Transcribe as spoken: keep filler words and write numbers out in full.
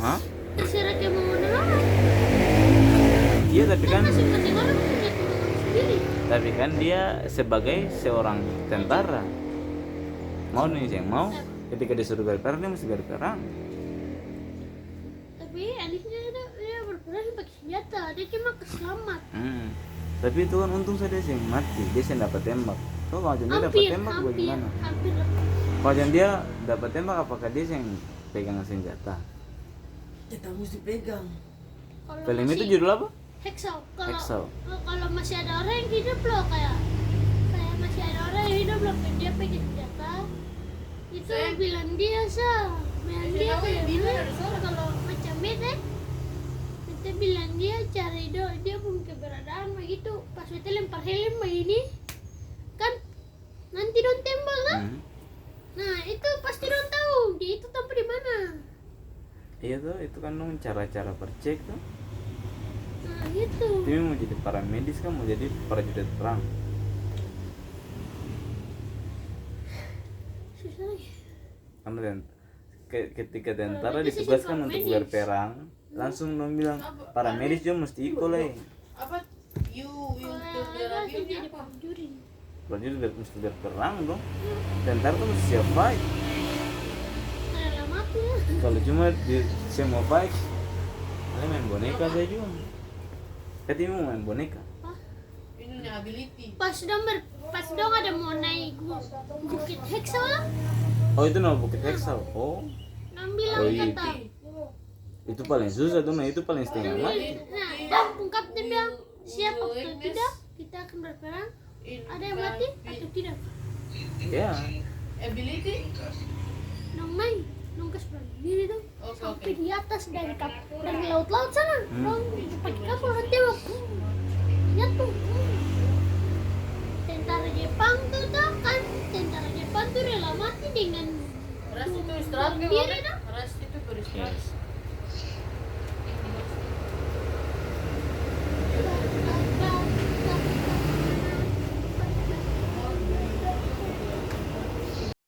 Hah? Terserah dia mau ngomong apa. Iya, tapi kan, masing-masing orang punya kepentingan sendiri. Tapi kan dia sebagai seorang tentara, mau nih yang mau, ketika disuruh berperang, dia mesti berperang. Tapi anehnya dia, dia berperang pakai senjata, dia cuma kasih selamat. Hmm. Tapi itu kan untung saja dia seng mati, dia seng dapat tembak. Coba macam dia dapat tembak, hampir, bagaimana? Hampir dapat. Macam dia dapat tembak, apakah dia seng pegang senjata? Tetap mesti pegang. Film itu judul apa? Hacksaw. Kalau, Hacksaw. Kalau masih ada orang yang hidup loh, kayak, kayak masih ada orang yang hidup loh, dia pegang senjata. Itu bilang dia sa, bilang dia kayak bilang, kalau macam beta, beta bilang dia cari do, dia pung keberadaan begitu. Pas beta lempar helm begini, kan nanti dong tembak, kan? Hmm. Nah, itu pasti dong tahu dia itu tampa di mana. Iya tuh, itu kan dong cara-cara percek tuh. Nah, itu. Itu mau jadi paramedis kan, mau jadi prajurit perang. Susah lagi. Karena ten-, ke-, ketika tentara ditugaskan untuk berperang, langsung dong bilang, "Paramedis juga mesti iko lai." Apa? You, you untuk jadi apa? Prajurit ber-, mesti berperang dong. Tentara tuh mesti siap fight. Kalau cuma di, saya mau fight, saya main boneka saya juga. Katanya mau main boneka. Pas dong ber-, pas dong ada mau naik bu-, Bukit Hacksaw lah. Oh, itu nama Bukit Hacksaw. Oh. Dong bilang kata, itu paling susah tuh, nah, itu paling setengah mati. Nah, dong pung kapten bilang, "Siap atau tidak, kita akan berperang. Ada yang mati atau tidak." Ya. Dong naik, dong kas berani diri dong. Sampai di atas dari kap-, dari laut-laut sana. Hmm. Dong pake kapal, nanti tembak. Jatuh. Tentara Jepang tuh, tuh kan, tentara Jepang tuh rela mati dengan bom diri dong. Yes.